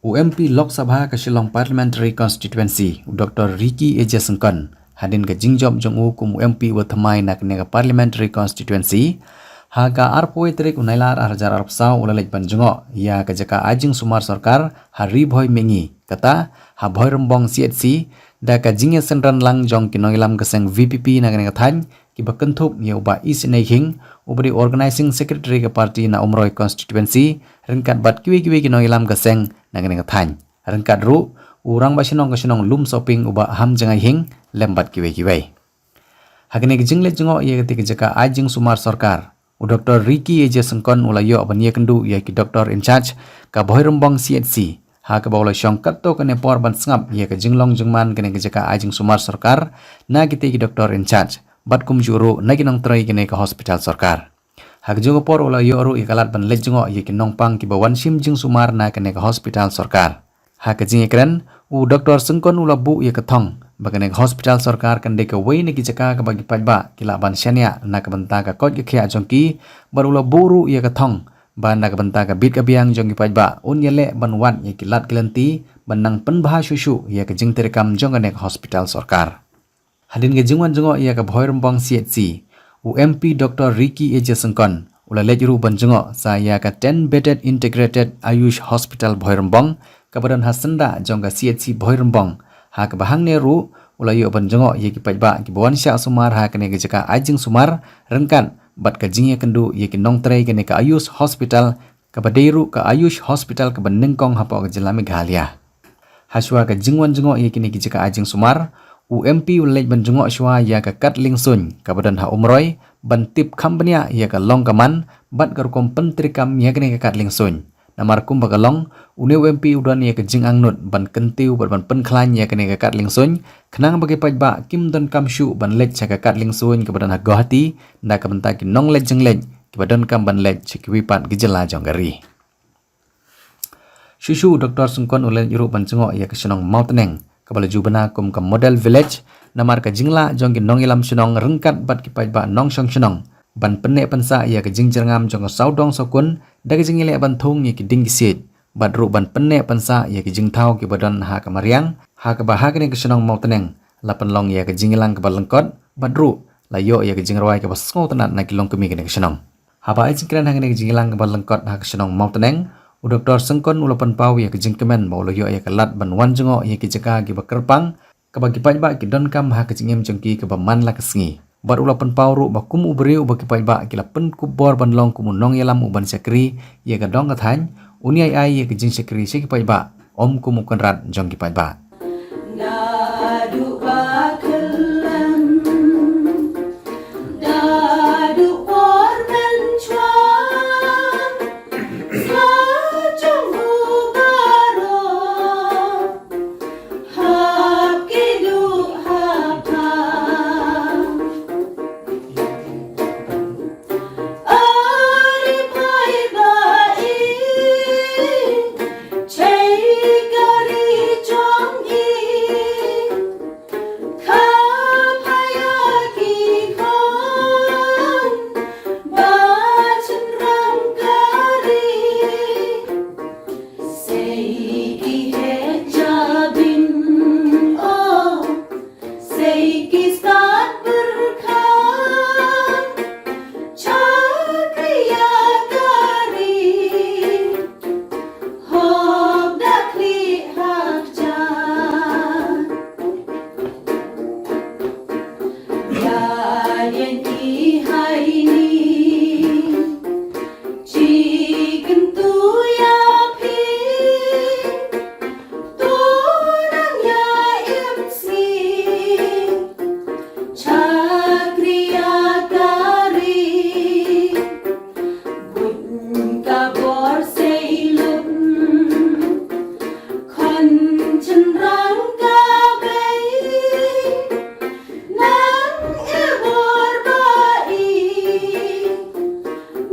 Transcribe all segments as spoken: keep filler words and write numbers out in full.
U M P Lok Sabha ka Shillong Parliamentary Constituency, u Doctor Ricky A J Syngkon, hadien ka jingjop jong u kum u M P uba thymmai na kane ka Parliamentary Constituency, ha ka arphew tarik u Nailar ar hajar arphew saw u la leit ban jngoh ïa ka jaka ai jingsumar sorkar ha Ri Bhoi Mihngi, kata ha Bhoirymbong C H C, da ka jingïasynran lang jong ki nongïalam ka seng V P P na kane ka thaiñ, kiba kynthup ïa u Bah Isenei Hing, uba dei Organizing Secretary ka party na Umroi Constituency, ryngkat bad kiwei kiwei ki nongïalam ka seng na kane ka thaiñ. Ryngkat ruh u Rangbah Shnong ka shnong Lumshoping, u Bah Hamjngai Hing, lem bad kiwei kiwei. Ha kane ka jingleit jngoh ïa katei ka jaka ai jingsumar sorkar, u Doctor Ricky A J Syngkon u la ïoh ban ïakynduh ïa ki doctor in charge ka Bhoirymbong C H C, ha kaba u la shong katto katne por ban sngap ïa ka jinglong jingman kane ka jaka ai jingsumar sorkar na kitei ki doctor in charge, bad kumjuh ruh na ki nongtrei kane ka hospital sorkar. Ha kajuh ka por u la ïoh ruh ïa ka lad ban leit jngoh ïa ki nongpang kiba wan shim jingsumar na kane ka hospital sorkar. Ha ka jingïakren, u Doctor Syngkon u la buh ïa ka thong ba kane ka hospital sorkar kan dei kawei na ki jaka kaba ki paidbah ki lah ban shaniah na ka bynta ka koit ka khiah jong ki, bad u la buh ruh ïa ka thong ba na ka bynta ka bit ka biang jong ki paidbah un ïaleh ban wad ïa ki lad ki lynti ban nang pynbha shuh shuh ïa ka jingtreikam jong kane ka hospital sorkar. Hadien ka jingwan jngoh ïa ka Bhoirymbong C H C, u M P Doctor Ricky A J Syngkon u la leit ruh ban jngoh sa ïa ka ten bedded Integrated Ayush Hospital Bhoirymbong, kaba don ha syndah jong ka C H C Bhoirymbong, ha kaba hangne ruh u la ïoh ban jngoh ïa ki paidbah kiba wan shah sumar ha kane ka jaka ai jingsumar, ryngkat bad ka jingïakynduh ïa ki nongtrei kane ka Ayush Hospital, kaba dei ruh ka Ayush Hospital kaba nyngkong hapoh ka jylla Meghalaya. Hashwa ka jingwan jngoh ïa kine ki jaka ai jingsumar, u M P u la leit ban jngoh shwa ïa ka kad liengsuiñ kaba don ha Umroi, ban tip kham bniah ïa ka long ka man bad ka rukom pyntreikam ïa kane ka kad liengsuiñ. Namar kumba ka long, une u M P u don ïa ka jingangnud ban kyntiew bad ban pynkhlaiñ ïa kane ka kad liengsuiñ, khnang ba ki paidbah kim donkam shuh ban leit sha ka kad liengsuiñ kaba don ha Guwahati na ka bynta ki nongleit jingleit kiba donkam ban leit sha kiwei pat ki jylla jong ka ri. Shuh shuh u Doctor Syngkon u la leit ruh ban jngoh ïa ka shnong Mawtneng, kaba la ju bna kum ka Model Village, namar ka jinglah jong ki nongïalam shnong ryngkat bad ki paidbah nongshong shnong ban pynneh pynsah ïa ka jingjyrngam jong ka sawdong sawkun da ka jingïaleh ban thung ïa ki dieng ki siej, bad ruh ban pynneh pynsah ïa ki jingthaw kiba don ha ka mariang, ha kaba ha kane ka shnong Mawtneng la pynlong ïa ka jingïalang kaba lyngkot, bad ruh la ïoh ïa ka jingrwai kaba sngewtynnat na ki longkmie kane ka shnong. Haba ai jingkren ha kane ka jingïalang kaba lyngkot ha ka shnong Mawtneng, u Doctor Syngkon u la pynpaw ïa ka jingkmen ba u la ïoh ïa ka lad ban wan jngoh ïa ki jaka kiba kyrpang, kaba ki paidbah ki donkam ha ka jingim jong ki kaba man la ka sngi. Bad u la pynpaw ruh ba kum u briew uba ki paidbah ki la pynkup bor ban long kum u nongïalam u ban shakri ïa ka dong ka thaiñ, un ïai ai ïa ka jingshakri sha ki paidbah, ym kum u kynrad jong ki paidbah. Naduh ba khyllem, naduh por mynshwa, sa jong u baroh, hap kiew duh hap phang. Ari phai ba i, chei ka ri jong i, kha phai ïa ki khun ba shynrang ka ri. Sei ki heh jabieng, oh, sei ki stad pyrkhat, shakri ïa ka ri, hok da khlieh ha kjat. Ïa ïeng i hai ni, shi kyntu ïa phi, to nang ïa im sngi, shakri ïa ka ri. Bun ka bor sei lut, khun shynrang ka bei, nang i bor ba i,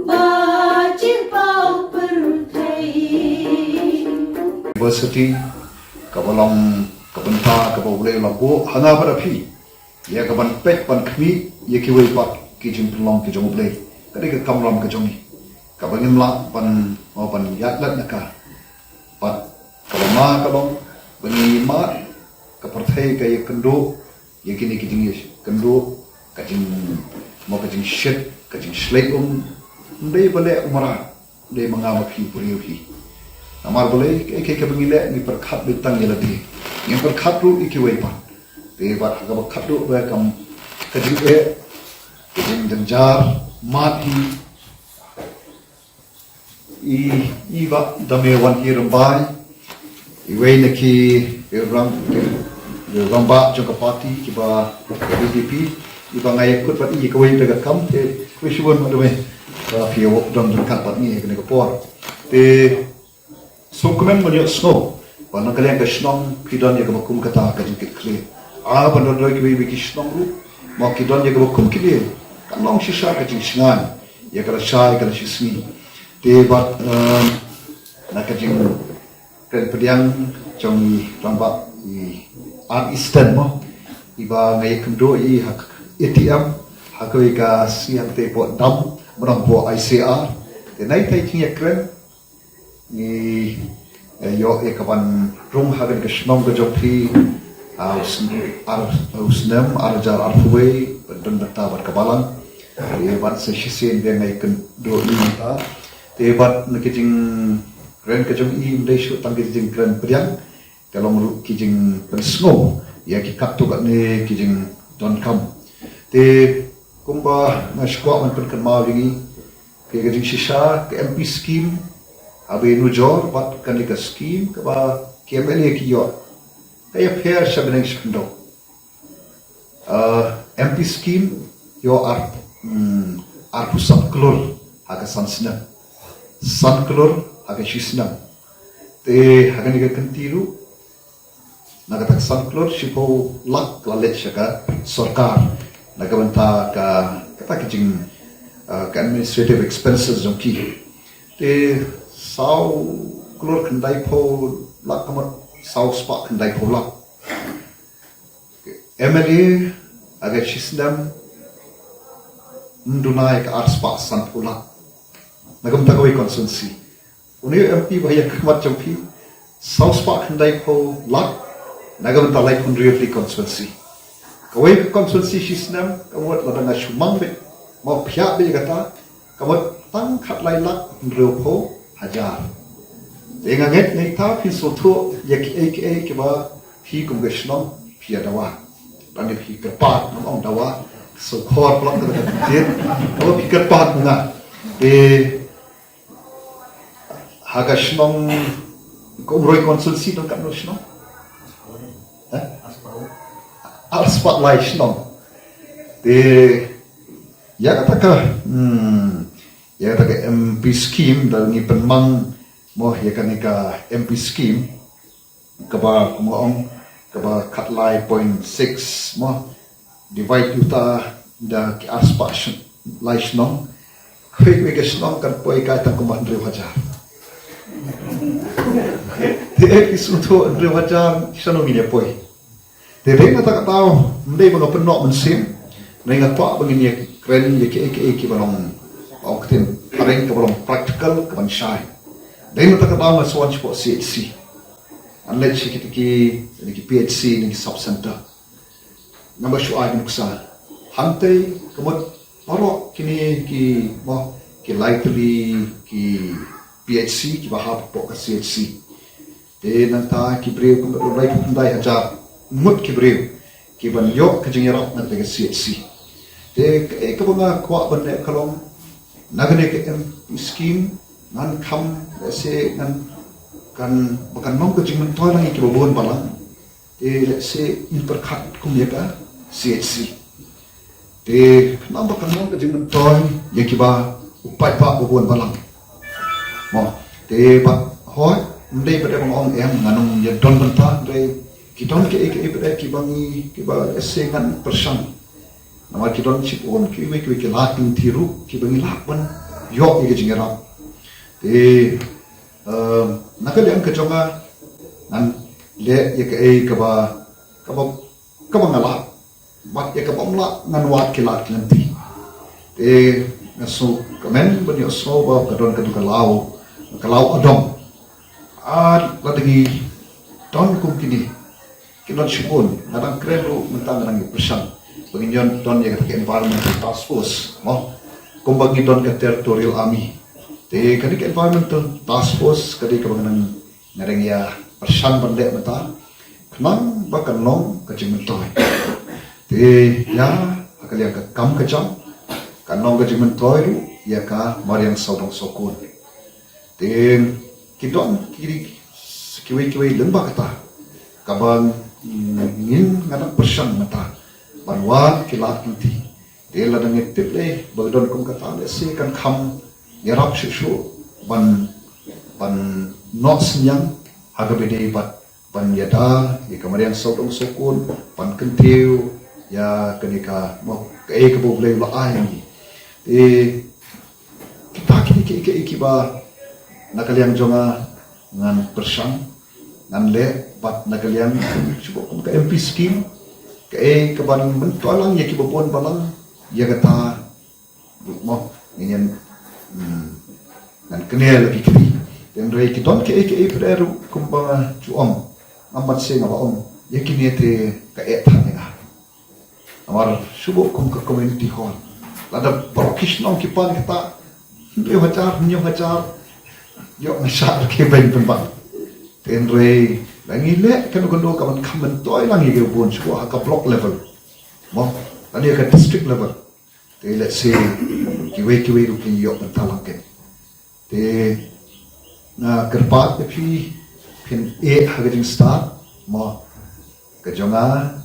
ba jingpaw pyrthei. Diversity, kaba long ka bynta kaba U Blei u la buh ha nga bad ha phi. Ïa ka ban peit ban khmih ïa kiwei pat ki jingpynlong ki jong U Blei. Ka dei ka kamram ka jong ngi. Kaba ngim lah ban, ban ïaid lad na ka. Bad Ka long ma ka long ba ngi mad, ka pyrthei ka ïakynduh ïa kine ki jingïakynduh, ka jing, mo, ka jingshit, ka jingshlei um. Ym dei ba leh u mrad, dei ma nga ma phi u briew hi. Namar balei? Kaei kaei kaba ngi leh ngi pyrkhat beit tang ïa lade, ngi pyrkhat ruh ïa kiwei pat. Te bad ha kaba khatduh ba kam, ka jingeh, ka jingjynjar, mad hi. I, i Bah Damewan hi Rymbai, iwei na ki, i rang, i rangbah jong ka party kiba, ka B J P, iba nga ïakut bad i kawei da ka kam, te khublei shibun Bah Dame. Ba phi ïa don ryngkat bad ngi ha kane ka por. Te sngewkmen ban ïohsngew ba na ka liang ka shnong phi don ïa kaba kum kata ka jingkitkhlieh. Ah, ban don ruh kiwei kiwei ki shnong ruh, mo, ki don ïa kaba kum kine. Kan long shisha ka jingshngaiñ ïa ka lashai ka lashisngi. Te bad, em, na ka jingkren pdiang jong i rangbah, i Art Eastern, mo, iba nga ïakynduh ïa i ha A T M ha kawei ka sngi hangtei hapoh dam, mynta hapoh I C R. Te na ita i jingïakren ngi, eh, ïoh ïa ka ban rung ha kane ka shnong ka jong phi, ah, u snem, ar, u snem ar hajar arphew wei, ba don bynta bad ka balang. Te bad sa shisien ba nga ïakynduh ïa i mynta. Te bad na ka jingkren ka jong i, ym dei shuh tang ka jingkren pdiang, ka long ruh ki jingpynsngew ïa ki katto katne ki jingdonkam. Te kumba nga shu kwah ban pynkynmaw ïa ngi, ka, ka jingshisha, ka M P scheme, haba ïanujor bad kane ka scheme kaba ki M L A ki ïoh, ka ïapher sha bneng sha khyndew. Ah, M P scheme ïoh ar, hmm, arphew san klur ha ka san snem, san klur ha ka shi snem. Te ha kane ka kynti ruh, na kata ka san klur, shiphew lak la leit sha ka sorkar na ka bynta ka, kata ka jing, ah, ka administrative expenses jong ki. Te saw klur khyndaiphew lak, ka mut saw spah khyndaiphew lak. M L A ha ka shi snem ym duna ïa ka ar spah sanphew lak na ka bynta kawei constituency. Une u M P ba ïa ka khmat jong phi, saw spah khyndaiphew lak na ka bynta laiphew hynriew tylli constituency. Kawei ka constituency shi snem, ka mut lada nga shu mang beit, mo, phiah beit ïa kata, ka mut tang khatlai lak hynriewphew hajar. Te nga ngeit nangta phin sngewthuh ïa kiei kiei kiba phi kum ka shnong phi ïa dawa. Lane phi kyrpad, ngam ong dawa, sngewkhor palat kata ka ktien, kaba phi kyrpad na nga. Te ha ka shnong, ka Umroi constituency don katno shnong? Hah? Ar spah lai shnong. Te ïa kata ka, hmm, ïa kata ka M P scheme, da ngi pynmang, mo, ïa kane ka M P scheme, kaba, kum nga ong, kaba khatlai point six, mo, divide ïa uta da ki ar spah shnong, lai shnong, kawei kawei ka shnong kan poi kai tang kumba hynriew hajar. Te phi sngewthuh, hynriew hajar shano ngin ïa poi? Te dei na kata ka daw, ym dei ba nga pynnoh mynsiem, nga kwah ba ngin ïa kren ïa kiei kiei kiba long, ong ktien phareng, kaba long practical, kaban shai. Dei na kata ka daw nga sa wan shapoh C H C. Ngan leit sha kita ki, ki P H C ne ki sub center. Ngam shu ai nuksa. Hangtei ka mut baroh kine ki, mo, ki lai tylli ki P H C kiba hap hapoh ka C H C. Te nangta ki briew kumba laiphew khyndai hajar ngut ki briew kiban ïoh ka jingïarap na kata ka C H C. Te kaei kaba nga kwah ban leh ka long, na kane ka M P scheme, ngan kham, lehse ngan, kan, ba kan long ka jingmyntoi lang ïa kiba bun balang. Te lehse ngin pyrkhat kum ïa ka C H C. Te khnang ba kan long ka jingmyntoi ïa kiba, u paidbah ba bun balang. Mo, te bad hooid, ym dei ba dei ba nga ong em, ngan ym ïa don bynta, hynrei ki don kiei kiei pat kiba ngi, kiba lehse ngan pyrshang. Namar ki don shibun kiwei kiwei ki lad lynti ruh kiba ngi lah ban ïoh ïa ka jingïarap. Te, em, na ka liang ka jong nga, ngan leh ïa kaei kaba, kaba, kaba nga lah. Bad ïa kaba ym lah ngan wad ki lad ki lynti. Te nga sngewkmen ban ïohsngew ba ka don katu ka law, ka law adong. Ar la dang i don kum kini ki don shibun, nga dang kren ruh mynta nga dang i pyrshang ba ngin ïoh don ïa kata ka environmental task force mo, kumba ngi don ka territorial army. Te kane ka environmental task force ka dei kaba nga dang nga dang ïa pyrshang ban leh mynta khnang ba kan long ka jingmyntoi. Te ïa ha ka liang ka kam ka jam kan long ka jingmyntoi ruh ïa ka mariang sawdong sawkun. Te ki don ki kiwei kiwei lem ba kata kaba ngin nga dang pyrshang mynta ban wan ki lad ki ti. Te la dang tip lei ba don kum kata lei si kan kham ïarap shuh shuh ban ban nok senyang ha ka bede bat ban ïada ïa ka mariang sawdong sawkun ban kyntiew ïa kane ka mo ka e ka bo blei la ai ni. Te kita ki ki ki ki ba na ka liang jong nga ngan pyrshang ngan leh bat na ka liang shuh kum ka M P scheme ka e ka ban myntoi lang ïa ki ba bun balang ïa kata mo ngin ngan kene la ki kri. Te hynrei ki don ki ei ki ei pyrshah ruh kumba nga ju ong ngam ban seng ba ong ïa kine te ka eh than ïa nga. Namar shuh kum ka community hall lada baroh ki shnong ki pan kata hynriew hajar hynñiew hajar ïoh nga shah ki beiñ pynban. Te hynrei la ngi leh kano kano ka ban kham myntoi lang ïa ki bun shuh ha ka block level mo lane ka district level. Te let's say kiwei kiwei ruh kin ïoh bynta lang ken. Te nga kyrpad ïa phi phin eh ha ka jingstad mo ka jong nga.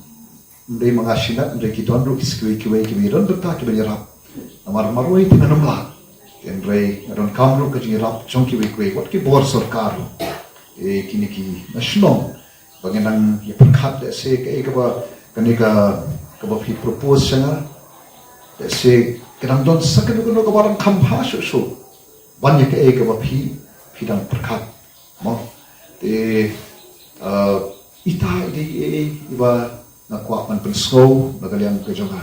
Ym dei ma nga shinat ym dei ki don ruh ki kiwei kiwei kiwei don bynta kiba ïarap. Namar marwei te ngan ym lah. Te hynrei nga donkam ruh ka jingïarap jong kiwei kiwei wat ki bor sorkar ruh. Eh kine ki na shnong ba ngi nang ïa pyrkhat da se kaei kaba kane ka kaba phi propose sha nga. Da se ka dang don sa kano kano kaba dang kham bha shuh shuh ban ïa kaei kaba phi phi dang pyrkhat mo. Te ita i dei ei iba nga kwah ban pynsngew na ka liang ka jong nga.